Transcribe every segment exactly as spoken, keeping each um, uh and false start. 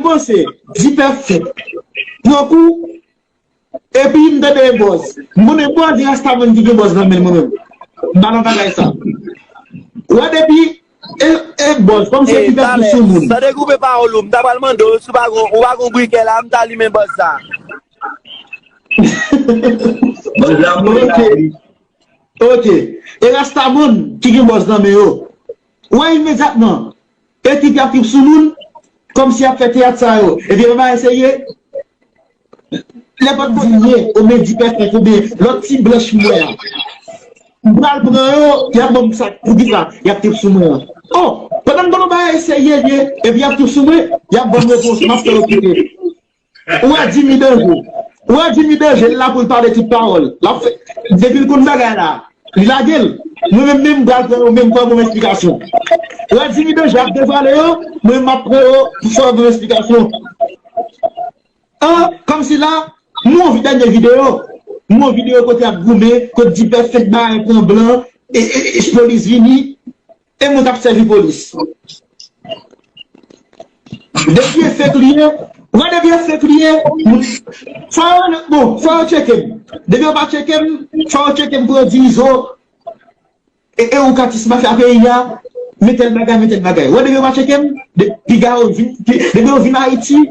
panse, Dipèfèt pran kou, epi m tande e bòz. M konnen bòz, e Rastaman ki gen bòz nan men l mwen menm. M pa nan bagay sa. Wè depi e, e bòz, kòmsi e Dipèfèt ki sou moun. San dekoupe pawòl ou, m ta pral mande w si w pa gon, ou pa gon brikè la, m ta limen bòz sa. Ok. Ok. E Rastaman ki gen bòz nan men yo. Wè imedyatman. Ekip y ap trip sou moun, kòmsi y ap fè teyat sa yo. Epi e pa bagay serye. Nenpòt moun ye, oubyen Dipèfèt, oubyen lòt ti blanch m wè a. M pral pran yo, y ap ban m sa, poukisa y ap trip sou mwen an. Oh, pandan m ban nou bagay serye, ye, epi y ap trip sou mwen, y ap ban m repons, m ap fè yo kite. Ou wè Jimmy Danje. Ou wè Jimmy Danje, l la pou l pale tout pawòl. L ap fè, depi l konn bagay la, li lage l. Mwen menm, menm m pral pran yo, menm fè yo ban m esplikasyon. Ou wè Jimmy Danje ap devwale yo, mwen menm m ap pran yo pou fè yo ban m esplikasyon. An, kòmsi la, m wè yon dènye videyo. M wè yon videyo kote y ap goumen, kote Dipèfèt bay pran blan, e, e, e polis vini, e moun k ap sèvi polis. Depi e fake li ye, wè depi e fake li ye, fò yo, bon, fò yo tcheke m. Depi yo pa tcheke m, fò yo tcheke m pou yo di Izo, e, e ou k atis mafya peyi a, men tèl bagay, men tèl bagay. Wè depi yo pa tcheke m, de, piga yo vin, pi, depi yo vin Ayiti,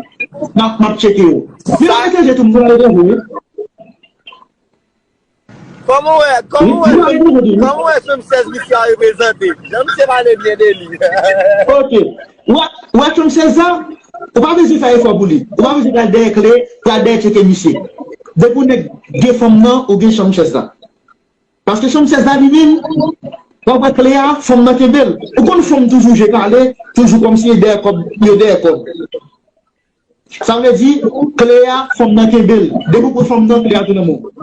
m ap, m ap tcheke yo. Men yo etranje tou, m konn etranje, wi. Kòman w wè, kòman w wè, kòman w wè Chanm sèz misye a reprezante? Jan misye pale byen de li. Ok. Ou wè, ou wè Chanm sèz la, ou pa bezwen fè efò pou li. Ou pa bezwen pral dèyè kle, pral dèyè tcheke misye. Depi w nèk gen fanm nan, ou gen Chanm sèz la. Paske Chanm sèz la li menm, w ap wè kle a, fanm nan kenbe l. Ou konn fanm toujou je kale, toujou kòmsi yo dèyè kòb, yo dèyè kòb. Sa vle di, kle a, fanm nan kenbe l. Depi w pran fanm nan, kle a tou nan men w.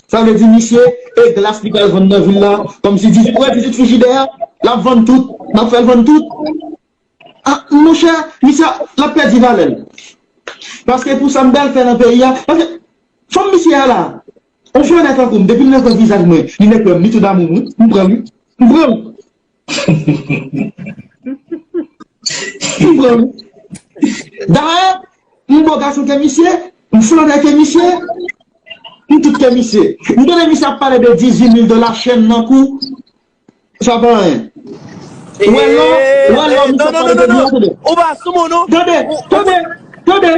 Sa vle di, misye, e glas li pral vann nan vil la. Kòmsi dizwit, ou wè dizwit frijidè a, l ap vann tout, l ap fè l vann tout. Ah, monchè, misye, l ap pèdi valè l. Paske pou sa m bèl fè nan peyi a, paske fanm misye a la, on flannè tankou m, depi l nan vizaj mwen, li nèk wè m, li tou damou m, wi. M pran l, wi. M pran l. M pran l. Dayè, m bo gason ke misye, m flannè ke misye, m tout ke misye. M tande misye ap pale de dizuit mil dola chèn nan kou. Sa pa anyen. Ou wè lò, ou wè lò, misye ap pale de li an, tande. Ou pa sou moun, non. Tande, tande, tande.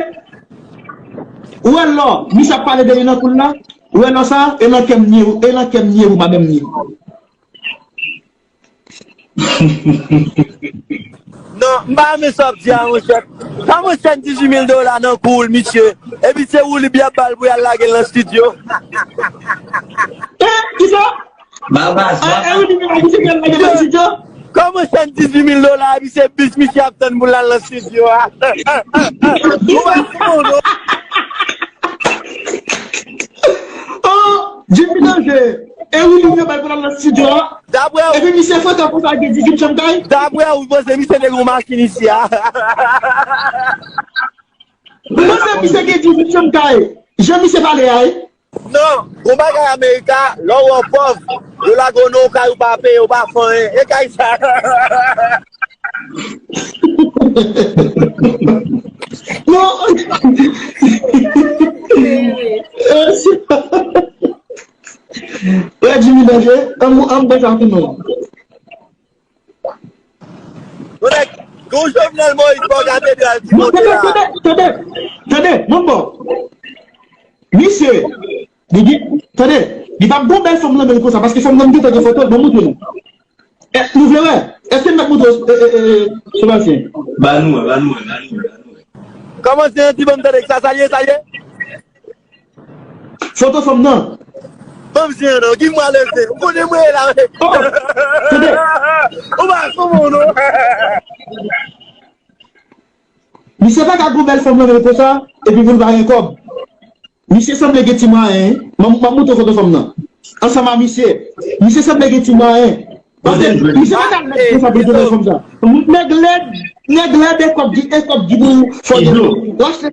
Ou wè lò, misye ap pale de li nan kou l la. Ou wè lò sa, e nan kè m nye, e nan kè m nye pou madanm li. Non, m pa renmen sa w ap di a, monchè. Kòman chèn dizuit mil dola nan kou l, misye? Epi se Woolib y ap ba l pou y al lage l nan estidyo. Eh, kisa? Babas, ah, eh, Woolib y ap ba l, misye k al lage l nan estidyo? Kòman chèn dizuit mil dola, epi se bis misye ap tann pou l al nan estidyo a? Ou pa sou moun, non. Oh, Jimmy Danje. E wi, li vle bay pou l al nan estidyo a. Daprè w. Epi misye frekant konsa, gen dizuit chanm kay. Daprè w, ou panse misye te gen yon machin isi a? Ou panse misye gen dizuit chanm kay? Jan misye pale a, wi. Non, yon bagay Amerika, lè w wè w pòv, yo lage w nan yon kay ou pa peye, ou pa fè anyen. E kay sa. Non. Wè Jimmy Danje, an m, an m pran sa pou nou. Konnen, gon Jovenel Moïse bò katedral ki monte la. Tande, tande, tande, tande, moun bò. Misye, li di, tande, li pa gon bèl fanm nan men l konsa, paske fanm nan m gentan gen foto l, ban m montre nou. Eh, nou vle wè? Èske m mèt montre w, eh, eh, eh, Sebastien? Ba nou wè, ba nou wè, ba nou wè, ba nou wè. Kòmanse yon ti ban m tande sa, sa l ye, sa l ye? Foto fanm nan. Ban m zen an non, gi m wale zen. Ou konnen mwen ye la. Oh, tande. Ou pa sou moun non. Misye pa ka gon bèl fanm nan men l konsa, epi pou l pa gen kòb. Misye sanble gen ti mwayen, wi. M, m ap montre w foto fanm nan. Ansanm a misye. Misye sanble gen ti mwayen. Paske misye pa ka nèg konsa pou l te wè fanm sa. Nèg lèd, nèg lèd e kòb ki, e kòb ki pou fò gen. W achte